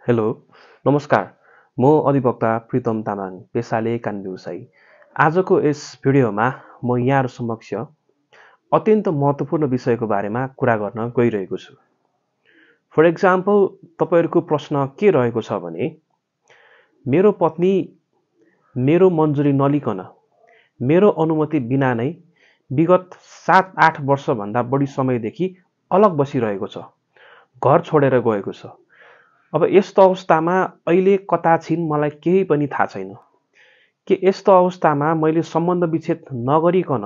Hello, नमस्कार। म अधिवक्ता प्रितम तामाङ, पेसाले कानुन व्यवसायी। आजको यस भिडियोमा म यहाँहरू समक्ष अत्यन्त महत्त्वपूर्ण विषयको बारेमा कुरा गर्न गइरहेको छु। फर एक्जाम्पल, तपाईहरूको प्रश्न के रहेको छ भने, मेरो पत्नी मेरो मन्जुरी नलिकन, मेरो अनुमति बिना नै विगत 7-8 वर्षभन्दा बढी समयदेखि अलग बसिरहेको छ, घर छोडेर गएको छ। अब यस्तो अवस्थामा अहिले कता छिन् मलाई केही पनि थाहा छैन। के यस्तो अवस्थामा मैले सम्बन्ध विच्छेद नगरिकन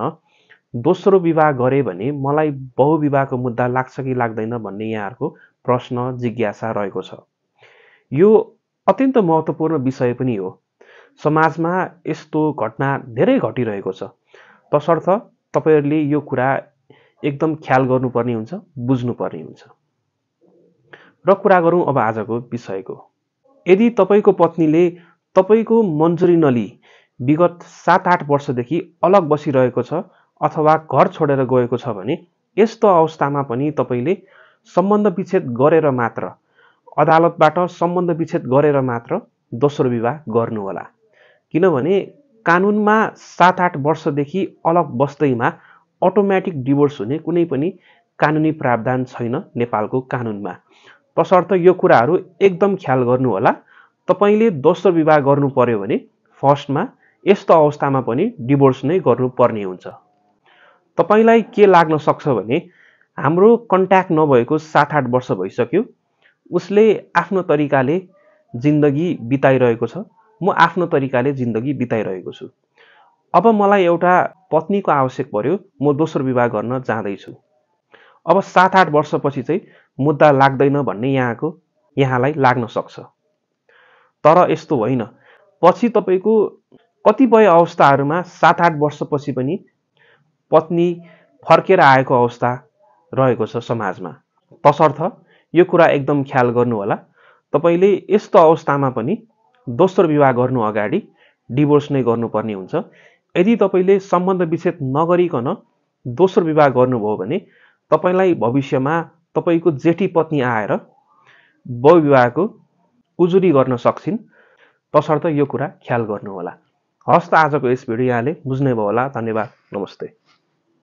दोस्रो विवाह गरे भने मलाई बहुविवाहको मुद्दा लाग्छ कि लाग्दैन भन्ने यहाँहरूको प्रश्न जिज्ञासा रहेको छ। यो अत्यन्त महत्त्वपूर्ण विषय पनि हो। समाजमा यस्तो घटना धेरै घटिरहेको छ। तसर्थ तपाईहरूले यो कुरा एकदम ख्याल गर्नुपर्ने हुन्छ, बुझ्नुपर्ने हुन्छ। र कुरा गरौँ अब आजको विषयको। यदि तपाईको पत्नीले तपाईको मन्जुरी नलिई विगत 7-8 वर्षदेखि अलग बसिरहेको छ अथवा घर छोडेर गएको छ भने यस्तो अवस्थामा पनि तपाईले सम्बन्ध विच्छेद गरेर मात्र, अदालतबाट सम्बन्ध विच्छेद गरेर मात्र दोस्रो विवाह गर्नुहोला। किनभने कानुनमा 7-8 वर्षदेखि अलग बस्दैमा अटोमेटिक डिभोर्स हुने कुनै पनि कानुनी प्रावधान छैन नेपालको कानुनमा। तसर्थ यो कुराहरू एकदम ख्याल गर्नुहोला। तपाईले दोस्रो विवाह गर्नु पर्यो भने फर्स्टमा यस्तो अवस्थामा पनि डिभोर्स नै गर्नुपर्ने हुन्छ। तपाईलाई के लाग्न सक्छ भने हाम्रो कन्ट्याक्ट नभएको 7-8 वर्ष भइसक्यो, उसले आफ्नो तरिकाले जिन्दगी बिताइरहेको छ, म आफ्नो तरिकाले जिन्दगी बिताइरहेको छु। अब मलाई एउटा पत्नीको आवश्यक पर्यो, म दोस्रो विवाह गर्न जाँदैछु। अब 7-8 वर्षपछि चाहिँ मुद्दा लाग्दैन भन्ने यहाँलाई लाग्न सक्छ। तर यस्तो होइन। पछि तपाईको कतिपय अवस्थाहरूमा 7-8 वर्षपछि पनि पत्नी फर्केर आएको अवस्था रहेको छ समाजमा। तसर्थ यो कुरा एकदम ख्याल गर्नुहोला। तपाईले यस्तो अवस्थामा पनि दोस्रो विवाह गर्नु अगाडि डिभोर्स नै गर्नुपर्ने हुन्छ। यदि तपाईले सम्बन्ध विच्छेद नगरिकन दोस्रो विवाह गर्नुभयो भने तपाईलाई भविष्यमा तपाईको जेठी पत्नी आएर बहुविवाहको उजुरी गर्न सक्छिन्। तसर्थ यो कुरा ख्याल गर्नुहोला। हस्त आजको यस भिडियो यहाँले बुझ्नुभयो होला। धन्यवाद। नमस्ते।